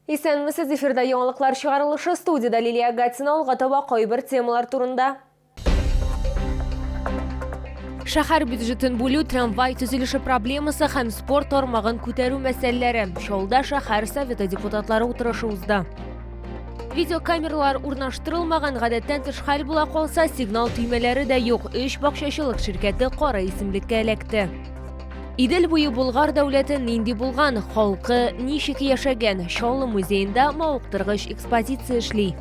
Исәнмесез, эфирда яңалыклар чыгарылышы, студиядә Лилия Гатина, алга таба кайбер темалар турында. Шәһәр бюджетын бүлү, трамвай төзелеше проблемасы һәм спорт тармагын күтәрү мәсьәләләре. Чаллыда шәһәр советы депутатлары утырышы узды. Видеокамералар урнаштырылмаган, гадәттән тыш хәл була калса, сигнал төймәләре дә юк. Өч бакчачылык ширкәте кара исемлеккә эләкте. Идел буе Болгар дәүләте нинди булган, халкы ничек яшәгән? Чаллы музеенда мавыктыргыч экспозиция эшли.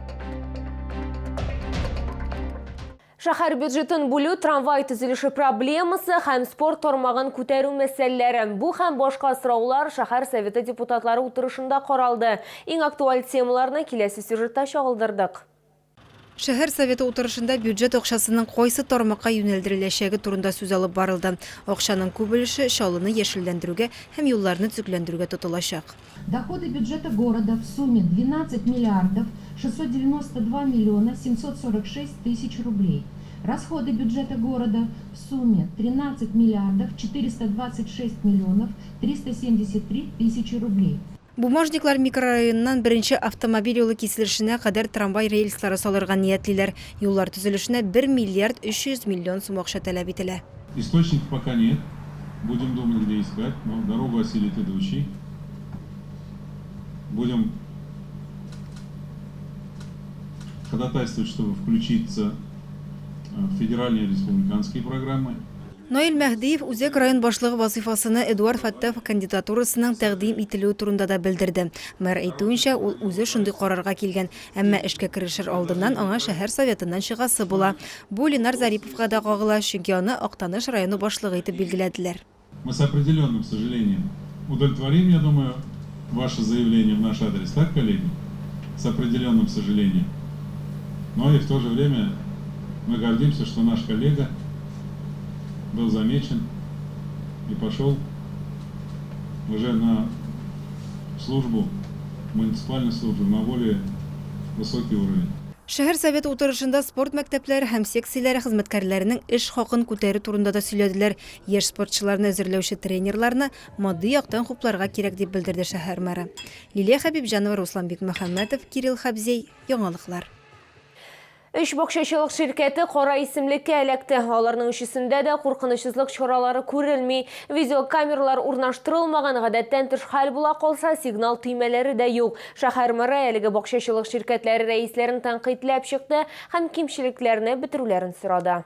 Шәһәр бюджетын бүлү, трамвай төзелеше проблемасы һәм спорт тармагын күтәрү мәсьәләләре. Бу һәм башка сораулар шәһәр советы депутатлары утырышында каралды. Иң актуаль темаларны киләсе сюжетта чагылдырдык. Шәһәр Советы утырышында бюджет акчасының кайсы тармакка юнәлдереләчәге турында сүз алып барылды. Акчаның күп өлеше Чаллыны яшелләндерүгә һәм юлларны төзекләндерүгә тотылачак. Доходы бюджета города в сумме 12 миллиардов 692 миллиона 746 тысяч рублей. Расходы бюджета города в сумме 13 миллиардов 426 миллионов 373 тысячи рублей. Бумажниклар микрорайоныннан беренче автомобиль юлы киселешенә кадәр трамвай рельслары салырга ниятлиләр. Юллар төзелешенә 1 миллиард 300 миллион сум акча таләп ителә. Источников пока нет, будем думать, где искать, но дорогу осилит идущий. Будем ходатайствовать, чтобы включиться в федеральные и республиканские программы. Наил Мәһдиев Үзәк район башлыгы вазыйфасына Эдуард Фәттахов кандидатурасының тәкъдим ителүе турында да белдерде. Мэр әйтүенчә, ул үзе шундый карарга килгән, әмма эшкә керешер алдыннан аңа шәһәр Советыннан чыгасы була. Бу Ленар Зариповка да кагыла, чөнки аны Актаныш районы башлыгы итеп билгеләделәр. Мы с определенным сожалением удовлетворим, я думаю, ваше заявление в наш адрес, так, коллеги? С определенным сожалением. Но и в то же время мы гордимся, что наш коллега был замечен и пошел уже на службу, муниципальную службу, на более высокий уровень. Шәһәр Советы утырышында спорт мәктәпләре һәм секцияләре хезмәткәрләренең эш хакын күтәрү турында да сөйләделәр. Яшь спортчыларны әзерләүче тренерларны матди яктан хупларга кирәк, дип белдерде шәһәр мэры. Лилия Хәбибҗанова, Руслан Бикмөхәммәтов, Кирилл Хәбзей, Яңалыклар. Өч бакчачылык ширкәте кара исемлеккә эләкте. Аларның өчесендә дә куркынычсызлык чаралары күрелми. Видеокамералар урнаштырылмаган, гадәттән тыш хәл була калса, сигнал төймәләре дә юк. Шәһәр мэры әлеге бакчачылык ширкәтләре рәисләрен тәнкыйтьләп чыкты һәм кимчелекләрне бетерүләрен сорады.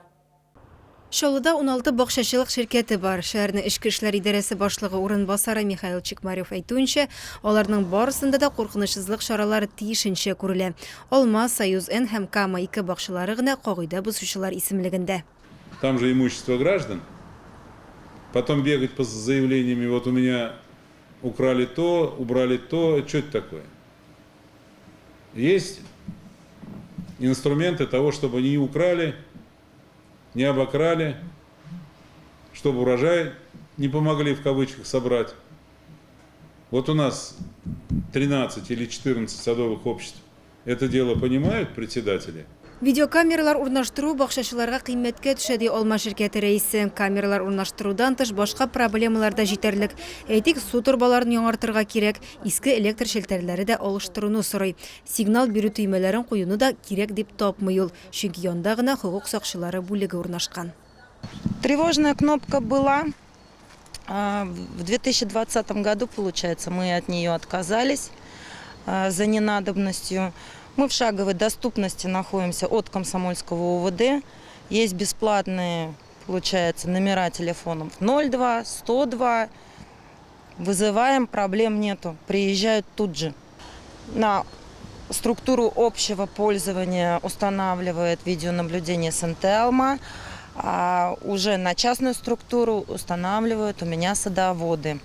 Чаллыда 16 бакчачылык ширкәте бар. Шәһәрнең эчке эшләр идарәсе башлыгы урынбасары Михаил Чекмарев әйтүенчә, аларның барысында да куркынычсызлык чаралары тиешенчә күрелә. Алма, Союз-Н һәм Кама-2 бакчалары гына кагыйдә бозучылар исемлегендә. Там же имущество граждан. Потом бегать по заявлениями, вот у меня украли то, убрали то, что это такое? Есть инструменты того, чтобы не украли, не обокрали, чтобы урожай не помогли в кавычках собрать. Вот у нас 13 или 14 садовых обществ. Это дело понимают председатели? Видеокамералар урнаштыру бакчачыларга кыйммәткә төшә, ди Алма ширкәте рәисе. Камералар урнаштырудан тыш башка проблемалар да җитәрлек. Әйтик, су торбаларын яңартырга кирәк, иске электр челтәрләре дә алыштыруны сорый. Сигнал бирү төймәләрен куюны да кирәк дип тапмый ул. Чөнки янда гына хокук сакчылары бүлеге урнашкан. Тревожная кнопка была. В 2020 году, получается, мы от нее отказались за ненадобностью. Мы в шаговой доступности находимся от Комсомольского УВД. Есть бесплатные, получается, номера телефонов 02, 102. Вызываем, проблем нету. Приезжают тут же. На структуру общего пользования устанавливает видеонаблюдение СНТ «Алма», а уже на частную структуру устанавливают у меня садоводы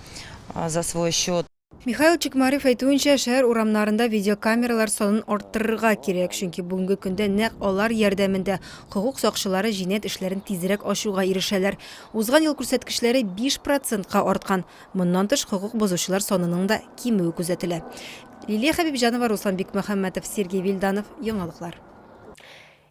за свой счет. Михаил Чекмарев әйтүенчә, шәһәр урамнарында видеокамералар санын арттырырга кирәк, чөнки бүгенге көндә нәкъ алар ярдәмендә хокук сакчылары җинаять эшләрен тизрәк ачуга ирешәләр. Узган ел күрсәткечләре 5 процентка арткан. Моннан тыш, хокук бозучылар санының да кимүе күзәтелә. Лилия Хәбибҗанова, Руслан Бикмөхәммәтов, Сергей Вильданов, Яңалыклар.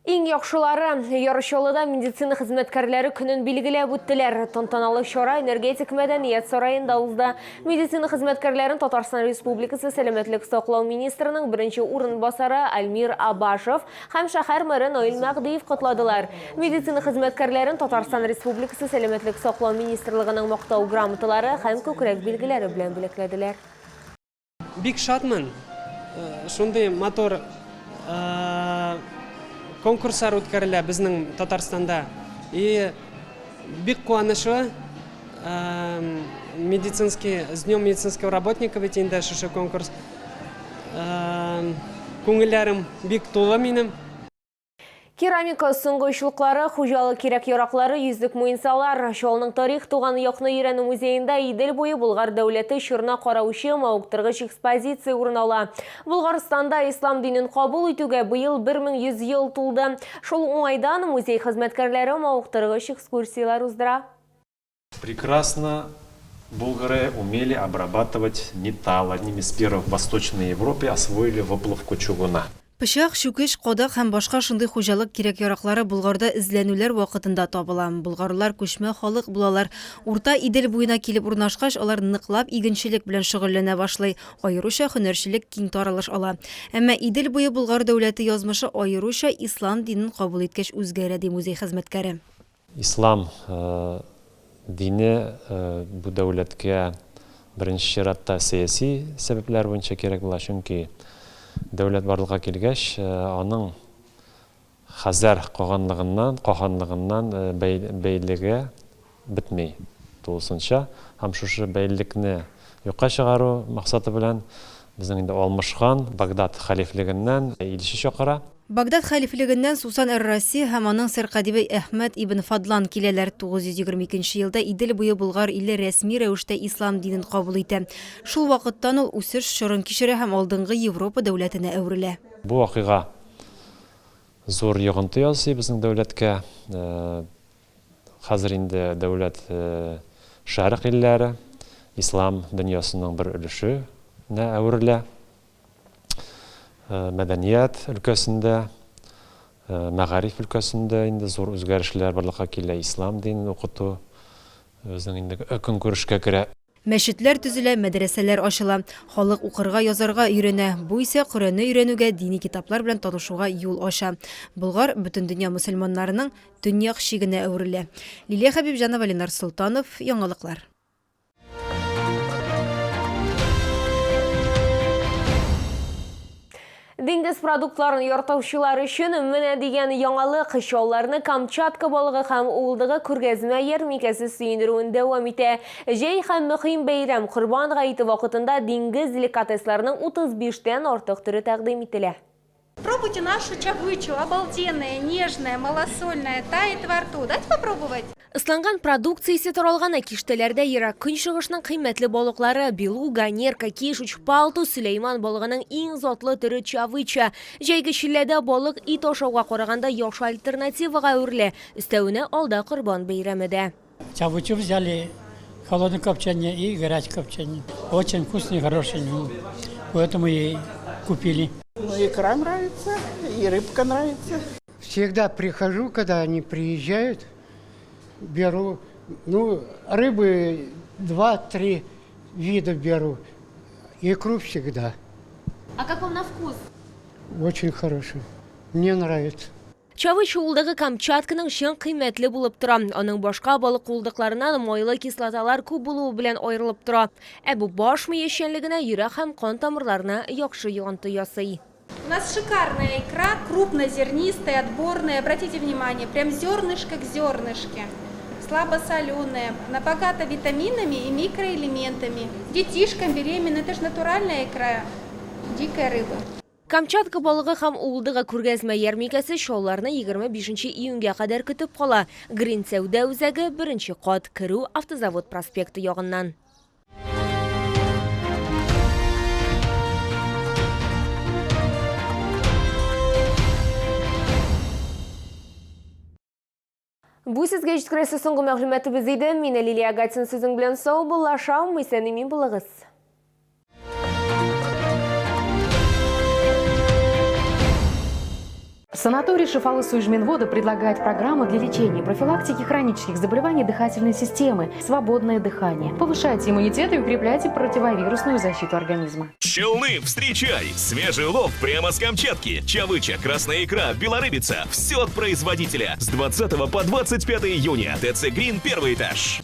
Иң яхшылары Яр Чаллыда медицина хезмәткәрләре көнен билгеләп үттеләр. Тантаналы чара Энергетик мәдәният сараенда узды. Медицина хезмәткәрләрен Татарстан Республикасы сәламәтлек саклау министрының беренче урынбасары Альмир Абашев һәм шәһәр мэры Наил Мәгъдиев котладылар. Медицина хезмәткәрләрен Татарстан Республикасы сәламәтлек саклау министрлыгының мактау грамоталары һәм күкрәк билгеләре белән бүләкләделәр. Бик шатмын, шундый матур конкурслар үткәрелә безнең Татарстанда. И бик куанычлы, медицинский, с днем медицинского работника бит инде шушы конкурс. Күңелләрем бик тулы минем. Керамика соңгы очлыклары, хуҗалык кирәк-яраклары, йөзлек муенсалар. Чаллының тарих туган якны өйрәнү музеенда Идел буе Болгар дәүләте чорына караучы мавыктыргыч экспозиция урын ала. Болгарстанда ислам динен кабул итүгә быел 1100 ел тулды. Шул уңайдан музей хезмәткәрләре мавыктыргыч экскурсияләр уздыра. Прекрасно булгары умели обрабатывать металл, одними из первых в Восточной Европе освоили выплавку чугуна. Пычак, чүкеч, кадак һәм башка шундый хуҗалык кирәк-яраклары Болгарда эзләнүләр вакытында табыла. Болгарлар күчмә халык булалар. Урта Идел буена килеп урнашкач, алар ныклап игенчелек белән шөгыльләнә башлый, аеруча һөнәрчелек киң таралыш ала. Әмма Идел буе Болгар дәүләте язмышы аеруча ислам динен кабул иткәч үзгәрә, ди музей хезмәткәре. Ислам дине бу дәүләткә беренче чиратта сәяси сәбәпләр буенча кирәк була, чөнки дәүләт барлыкка килгәч, аның Хәзәр каганлыгыннан, каһанлыгыннан бәйлеге бетми тулысынча. Һәм шушы бәйлелекне юкка чыгару максаты белән безнең инде Алмыш хан Багдад хәлифлегеннән илче чакыра. Багдад хәлифлегеннән Сусан әр-Раси һәм аның сәркатибе Әхмәд ибн Фадлан киләләр. 922 нче елда Идел буе Болгар иле рәсми рәвештә ислам динен кабул итә. Шул вакыттан ул үсеш чорын кичерә һәм алдынгы Европа дәүләтенә әверелә. Бу вакыйга зур йогынты ясый безнең дәүләткә. Хәзер инде дәүләт Шәрык илләре, ислам дөньясының бер өлешенә әверелә. Мәдәният өлкәсендә, мәгариф өлкәсендә инде зур үзгәрешләр барлыкка килә. Ислам динен укыту безнең инде көнкүрешкә керә. Мәчетләр төзелә, мәдрәсәләр ачыла. Халык укырга, язарга өйрәнә. Бу исә Коръәнне өйрәнүгә, дини китаплар белән танышуга юл ача. Болгар бөтендөнья мөселманнарының төньяк чигенә әверелә. Лилия Хәбибҗанова, Ленар Солтанов, Яңалыклар. Диңгез продуктларын яратучылар өчен менә дигән яңалык. Чалларны Камчатка балыгы һәм уылдыгы күргәзмә ярминкәсе сөендерүен дәвам итә. Җәй һәм мөһим бәйрәм Корбан гаете вакытында диңгез деликатесларының 35 тән артык төре тәкъдим ителә. Пробуйте нашу чавычу, обалденная, нежная, малосольная, тает во рту. Дать попробовать? Ысланган продукция исе таралган киштәләрдә Ерак Көнчыгышның кыйммәтле балыклары, белуга, нерка, кишуч, палтус, сөләйман балыгының иң затлы төре чавыча. Җәйге челләдә балык ит ашауга караганда яхшы альтернативага әверелә. Өстәвенә алда Корбан бәйрәме дә. Чавычу взяли, холодное копчение и горячее копчение. Очень вкусный, хороший, поэтому и купили. Ну, икра нравится, и рыбка нравится. Всегда прихожу, когда они приезжают, беру, ну, рыбы 2-3 вида беру, икру всегда. А как вам на вкус? Очень хороший, мне нравится. Чавыч уылдыгы Камчатканың чын кыйммәтле булып тора. Аның башка балык уылдыкларыннан майлы кислоталар күп булуы белән аерылып тора. Ә бу баш мие эшчәнлегенә, йөрәк һәм кан тамырларына яхшы йогынты ясый. У нас шикарная икра, крупнозернистая, отборная. Обратите внимание, прям зернышко к зернышке. Слабосоленая. Она богата витаминами и микроэлементами. Детишкам, беременным, это же натуральная икра, дикая рыба. Камчатка балыгы һәм уылдыгы күргәзмә ярминкәсе Чалларны 25 нче июньгә кадәр көтеп кала. Грин сәүдә үзәге, беренче кат, керү Автозавод проспекты ягыннан. Бу сезгә җиткерәсе соңгы мәгълүматыбыз иде. Мин Лилия Гатин сүзең белән саубуллашам. Исән-имин булыгыз. Санаторий Шифалы Суижминвода предлагает программу для лечения и профилактики хронических заболеваний дыхательной системы «Свободное дыхание». Повышайте иммунитет и укрепляйте противовирусную защиту организма. Челны, встречай! Свежий улов прямо с Камчатки. Чавыча, красная икра, белорыбица. Все от производителя. С 20 по 25 июня. ТЦ «Грин», первый этаж.